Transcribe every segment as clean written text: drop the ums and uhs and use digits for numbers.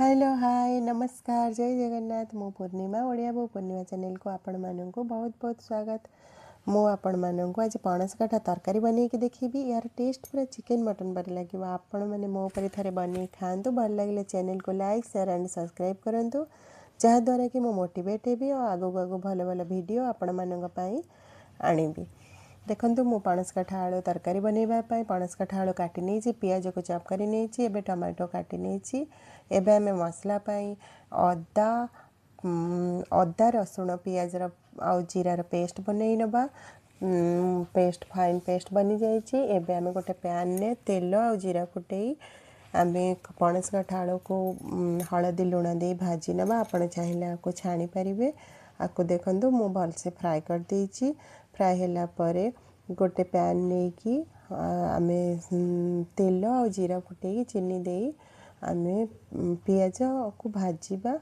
Hello, ହାଏ, ନମସ୍କାର, ଜୟ ଜଗନ୍ନାଥ। ମୁଁ ପୂର୍ଣ୍ଣିମା, ଓଡ଼ିଆ ବୋଉ ପୂର୍ଣ୍ଣିମା ଚ୍ୟାନେଲକୁ ଆପଣମାନଙ୍କୁ ବହୁତ ବହୁତ ସ୍ୱାଗତ। ମୁଁ ଆପଣମାନଙ୍କୁ ଆଜି ପଣସ କଠା ତରକାରୀ ବନେଇକି ଦେଖେଇବି। ଏହାର ଟେଷ୍ଟ ପୁରା ଚିକେନ୍ ମଟନ୍ ପରି ଲାଗିବ। ଆପଣମାନେ ମୋ ପରି ଥରେ ବନେଇ ଖାଆନ୍ତୁ। ଭଲ ଲାଗିଲେ ଚ୍ୟାନେଲକୁ ଲାଇକ୍, ସେୟାର ଆଣ୍ଡ ସବସ୍କ୍ରାଇବ୍ କରନ୍ତୁ, ଯାହାଦ୍ୱାରା କି ମୁଁ ମୋଟିଭେଟ୍ ହେବି ଆଉ ଆଗକୁ ଆଗକୁ ଭଲ ଭଲ ଭିଡ଼ିଓ ଆପଣମାନଙ୍କ ପାଇଁ ଆଣିବି। ଦେଖନ୍ତୁ, ମୁଁ ପଣସ କଠା ଆଳୁ ତରକାରୀ ବନେଇବା ପାଇଁ ପଣସ କଠା ଆଳୁ କାଟି ନେଇଛି, ପିଆଜକୁ ଚପ୍ କରି ନେଇଛି, ଏବେ ଟମାଟୋ କାଟି ନେଇଛି। ଏବେ ଆମେ ମସଲା ପାଇଁ ଅଦା, ରସୁଣ, ପିଆଜର ଆଉ ଜିରାର ପେଷ୍ଟ ବନେଇ ନେବା। ପେଷ୍ଟ, ଫାଇନ୍ ପେଷ୍ଟ ବନିଯାଇଛି। ଏବେ ଆମେ ଗୋଟେ ପ୍ୟାନ୍ରେ ତେଲ ଆଉ ଜିରା ଫୁଟେଇ ଆମେ ପଣସ କଠା ଆଳୁକୁ ହଳଦୀ ଲୁଣ ଦେଇ ଭାଜି ନେବା। ଆପଣ ଚାହିଁଲେ ଆକୁ ଛାଣି ପାରିବେ। ଆକୁ ଦେଖନ୍ତୁ, ମୁଁ ଭଲସେ ଫ୍ରାଏ କରିଦେଇଛି। ଫ୍ରାଏ ହେଲା ପରେ ଗୋଟେ ପ୍ୟାନ୍ ନେଇକି ଆମେ ତେଲ ଆଉ ଜିରା ଫୁଟେଇକି ଚିନି ଦେଇ ଆମେ ପିଆଜକୁ ଭାଜିବା।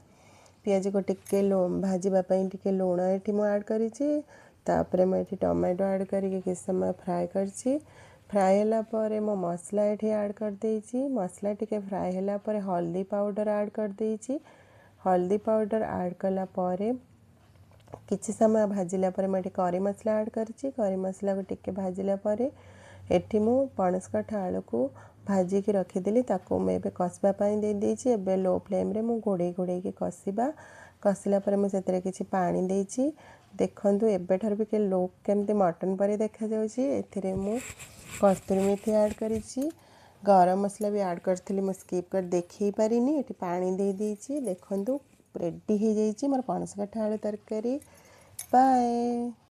ପିଆଜକୁ ଟିକେ ଭାଜିବା ପାଇଁ ଟିକେ ଲୁଣ ଏଠି ମୁଁ ଆଡ଼୍ କରିଛି। ତାପରେ ମୁଁ ଏଠି ଟମାଟୋ ଆଡ଼୍ କରିକି କିଛି ସମୟ ଫ୍ରାଏ କରିଛି। ଫ୍ରାଏ ହେଲା ପରେ ମୁଁ ମସଲା ଏଠି ଆଡ଼୍ କରିଦେଇଛି। ମସଲା ଟିକେ ଫ୍ରାଏ ହେଲା ପରେ ହଳଦୀ ପାଉଡ଼ର ଆଡ଼୍ କରିଦେଇଛି। ହଳଦୀ ପାଉଡ଼ର ଆଡ଼୍ କଲା ପରେ କିଛି ସମୟ ଭାଜିଲା ପରେ ମୁଁ ଏଠି କରି ମସଲା ଆଡ଼୍ କରିଛି। କରି ମସଲାକୁ ଟିକେ ଭାଜିଲା ପରେ ଏଠି ମୁଁ ପଣସ କଠା ଆଳୁକୁ ଭାଜିକି ରଖିଥିଲି, ତାକୁ ମୁଁ ଏବେ କଷିବା ପାଇଁ ଦେଇଦେଇଛି। ଏବେ ଲୋ ଫ୍ଲେମ୍ରେ ମୁଁ ଘୋଡ଼େଇ ଘୋଡ଼େଇକି କଷିବା। କଷିଲା ପରେ ମୁଁ ସେଥିରେ କିଛି ପାଣି ଦେଇଛି। ଦେଖନ୍ତୁ, ଏବେଠାରୁ ବି ଲୁକ୍ କେମିତି ମଟନ୍ ପରି ଦେଖାଯାଉଛି। ଏଥିରେ ମୁଁ କସ୍ତୁରୀ ମେଥି ଆଡ଼୍ କରିଛି। ଗରମ ମସଲା ବି ଆଡ଼୍ କରିଥିଲି, ମୁଁ ସ୍କିପ୍ କରି ଦେଖେଇ ପାରିନି। ଏଠି ପାଣି ଦେଇଦେଇଛି। ଦେଖନ୍ତୁ, ରେଡ଼ି ହେଇଯାଇଛି ମୋର ପଣସ କଠା ଆଳୁ ତରକାରୀ। ବାଏ।